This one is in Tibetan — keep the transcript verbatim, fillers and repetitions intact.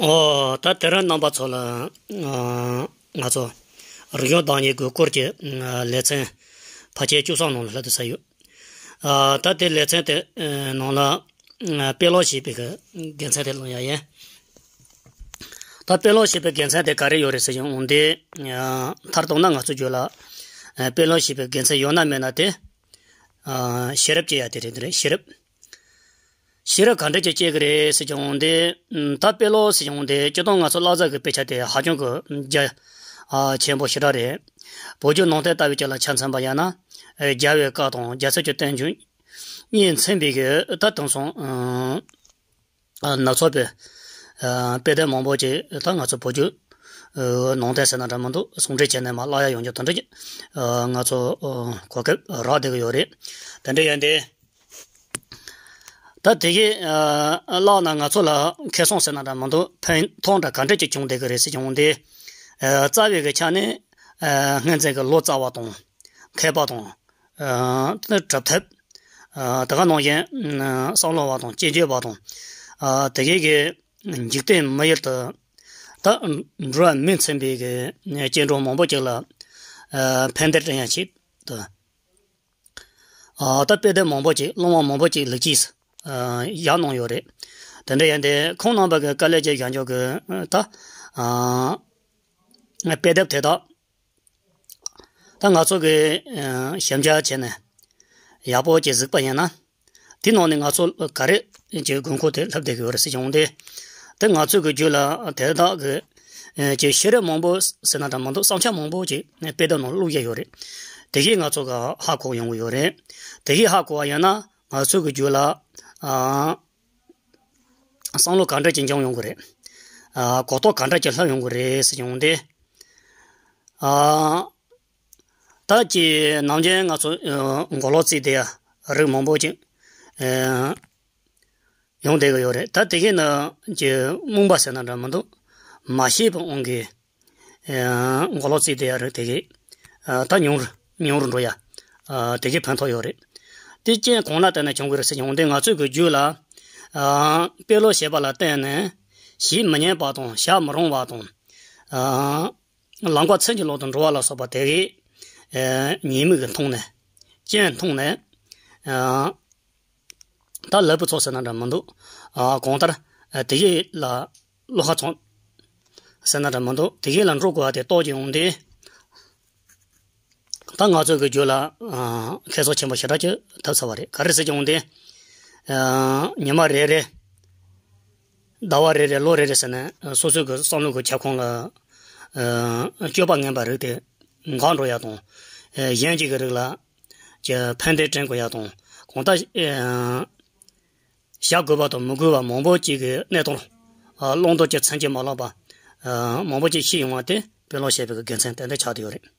ཨོ། ད་དེ་རིང་རྣམ་པ་ཚོ་ལ་ང་ཚོ་རིག་གཞུང་བདག་ཉིད་དགོས་སྐོར་གྱི་ལེ་ཚན་ཕལ་ཆེར་བཅུ་གསུམ་ནང་ལ་སླེབས་ཏེ་ཚར་ཡོད། ད་དེ་ལེ་ཚན་དེ་ནང་ལ་དཔེ་ཀློག་ཞེས་པའི་དགེ་མཚན་དེ་གླེང་ཡ་ཡིན། ད་དཔེ་ཀློག་ཞེས་པའི་དགེ་མཚན་དེ་ག་རེ་ཡོད་རེད་ཟེར་ཡོང་དུས། མཐར་གཏུགས་ན་ང་ཚོ་རྒྱུད་ལ་དཔེ་ཀློག་ཞེས་པའི་དགེ་མཚན་ཡོད་ན་མེད་ན་དེ་ཤེས་རབ་སྐྱེ་ཡ་དེ་རེད། དེ་རེད། ཤེས་རབ། ཤེས་རབ་ག་འདྲ་ཅིག་སྐྱེ་གི་རེད་ཟེར་ཡོང་དུས། ད་དཔེ་ཀློག་ཟེར་ཡོང་དུས་སྤྱིར་བཏང་ང་ཚོ་ཀློག་རྩལ་གྱི་དཔེ་ཆ་དེ་ཧ་ཅང་གི་རྒྱ་ཆེན་པོ་ཞེ་དྲག་རེད། བོད་བརྒྱུད་ནང་བསྟན་ལྟ་བུའི་ཆ་ལ་ཆ་མཚོན་པ་ཡིན་ན། རྒྱལ་བའི་བཀའ་དང་རྒྱལ་སྲས་ཀྱི་བསྟན་བཅོས་གཉིས་མཚོན་པའི་གི་ད་དེང་སང་སྣ་ཚོགས་པའི་དཔེ་དེབ་མང་པོ་ཅིག་ད་ང་ཚོ་བོད་བརྒྱུད་ནང་བསྟན་ཟེར་ན་འདྲ་མི་འདུག་ཟུང་འབྲེལ་བྱས་ནས་མར་ཀློག་ཡ་ཡོང་རྒྱུ་དེ་འདྲ་ཅིག་ང་ཚོ་གོ་སྐབས་རག་བསྡད་ཀྱི་ཡོད་རེད། དེ་འདྲ་ཡིན་དུས། ད་དེ་གའི་ཀློག་ན་ང་ཚོ་ལ་ཁེ་བཟང་ཟེར་ན་འདྲ་མི་འདུག་ཕན་ཐོགས་འདྲ་ག་འདྲ་ཅིག་བྱུང་བསྡད་ཀྱི་རེད་ཟེར་ཡོང་དུས། རྩ་བའི་གི་ཆ་ནས་སྔོན་ཚེ་གི་ལོ་ཙཱ་བ་དང་མཁས་པ་དང་། ཨ་ནི་གྲུབ་ཐོབ། ཨ་དེ་ག་ནང་བཞིན་བསམ་བློ་བ་དང་དཔྱད་བརྗོད་པ་དང་། ཨ་དེ་གའི་གི་འཇིག་རྟེན་མི་ཡུལ་དུ་ད་འགྲོ་བ་མི་མཚོན་པའི་གི་སྐྱེ་འགྲོ་མང་པོ་ཅིག་ལ་ཨ་ཕན་བདེ་སྐྲུན་ཡ་ཆེད་དུ། ཨ་ད་དཔེ་དེབ་མང་པོ་ཅིག་སློབ་མ་མང་པོ་ཅིག་ལེགས་སྐྱེས་ཨ་བཞག་གནང་ཡོད་རེད། དེ་འདྲ་ཡིན་དུས་ཁོང་རྣམ་པ་གི་དཀའ་ལས་ཀྱི་བཞག་འཇོག་གི་ད་ཨ་དཔེ་དེབ་དེ་དག་ད་ང་ཚོ་གི་ཞིབ་འཇུག་བྱས་ནས་ཡག་པོ་ཅིག་གཟིགས་པ་ཡིན་ན། དེ་ནང་ནས་ང་ཚོ་ག་རེ་ཅིག་དགོས་མཁོ་དེ་ལྷབ་བསྡད་ཀྱི་ཡོད་རེད་ཟེར་བྱུང་སྟེ། དེ་ང་ཚོ་གི་རྒྱུད་ལ་དེ་དག་གི་ཅིག་ཤེས་རབ་མང་པོ་ཟེར་ན་འདྲ་མི་འདུག་བསམ་འཆར་མང་པོ་ཅིག་དཔེ་དེབ་ནང་བླུགས་བཞག་ཡོད་རེད། དེ་གིས་ང་ཚོ་ག་ཧ་གོ་ཡོང་གི་ཡོད་རེད། དེ་གིས་ཧ་གོ་བ་ཡིན་ན་ང་ཚོ་གི་རྒྱུད་ལ་ཨ་བསམ་བློ་ག་འདྲ་ཅིག་འབྱུང་ཡོང་གི་རེད། ཨ་གོ་རྟོགས་ག་འདྲ་ཅིག་ལྷབ་ཡོང་གི་རེད་ཟེར་བྱུང་སྟེ། ཨ་ད་ཅིག་ནམ་རྒྱུན་ང་ཚོ་ཨ་མགོ་ལོག་བརྩིས་བསྡད་ཡ་རིགས་མང་པོ་ཅིག་ཨ་ཡོང་བསྡད་ཀྱི་ཡོད་རེད། ད་དེ་གའི་ནང་གི་རྨོངས་པ་ཟེར་ན་འདྲ་མི་འདུག་མ་ཤེས་པའི་དབང་གིས་ཨ་མགོ་ལོག་བརྩིས་བསྡད་ཡ་རིགས་དེ་གའི་ཨ་ད་ཉུང་རུ་ཉུང་རུ་འགྲོ་ཡ་ཨ་དེ་གའི་ཕན་ཐོགས་ཡོད་རེད། དེ་རྐྱེན་གང་ལ་བརྟེན་ནས་བྱུང་གི་རེད་ཟེར་ཡོང་དུས་ང་ཚོའི་གི་རྒྱུད་ལ་ཨ་དཔེ་ཀློག་བྱེད་པ་ལ་བརྟེན་ནས་བྱེད་མི་ཉན་པ་དང་བྱ་མི་རུང་བ་དང་ཨ། ལམ་ཁ་ཚིམ་གྱི་ལོག་ཏུ་འགྲོ་བ་ལ་སོགས་པ་དེ་གའི་ཨ་ཉེས་དམིགས་ཀྱི་མཐོང་ནས། རྐྱེན་མཐོང་ནས། ཨ་ད་ལབ་པ་ཚོ་ཟེར་ན་འདྲ་མི་འདུག་ཨ་གང་ལྟར་ཨ་དེ་གའི་ལ་བློ་ཁ་ཚོང་ཟེར་ན་འདྲ་མི་འདུག་དེ་གའི་ལ་འགྲོ་དགོས་པ་དེ་རྟོགས་ཀྱི་ཡོང་དུས། ད་ང་ཚོ་གི་རྒྱུད་ལ་ཨ་ཁེ་བཟང་ཆེན་པོ་ཞེ་དྲག་ཅིག་ཐོབ་ཚར་བ་རེད། ག་རེ་ཟེར་གྱི་ཡོང་དུས། ཨ་ཉི་མ་རེ་རེ། ཟླ་བ་རེ་རེ། ལོ་རེ་རེ་ཟེར་ནས་སོ་སོའི་གི་བསམ་བློ་གི་ཁྱབ་ཁོངས་ལ་ཨ་སྤྱོད་པ་ངན་པ་རིགས་དེ་འགག་འགྲོ་ཡ་དང་། ཨ་གཞན་གཅིག་གི་རིགས་ལ་ཅིག་ཕན་བདེ་སྐྲུན་དགོས་ཡ་དང་། གང་ལྟར་ཨ་བྱ་དགོས་པ་དང་མི་དགོས་པ་མང་པོ་ཅིག་གི་གནས་སྟངས་ཨ་བླང་དོར་གྱི་མཚོན་བྱེད་མ་ལགས་པ་ཨ་མང་པོ་ཅིག་ཤེས་ཡོང་བ་དེ་དཔེ་ཀློག་བྱེད་པའི་གི་དགེ་མཚན་ཏན་ཏན་ཆགས་བསྡད་ཡོད་རེད།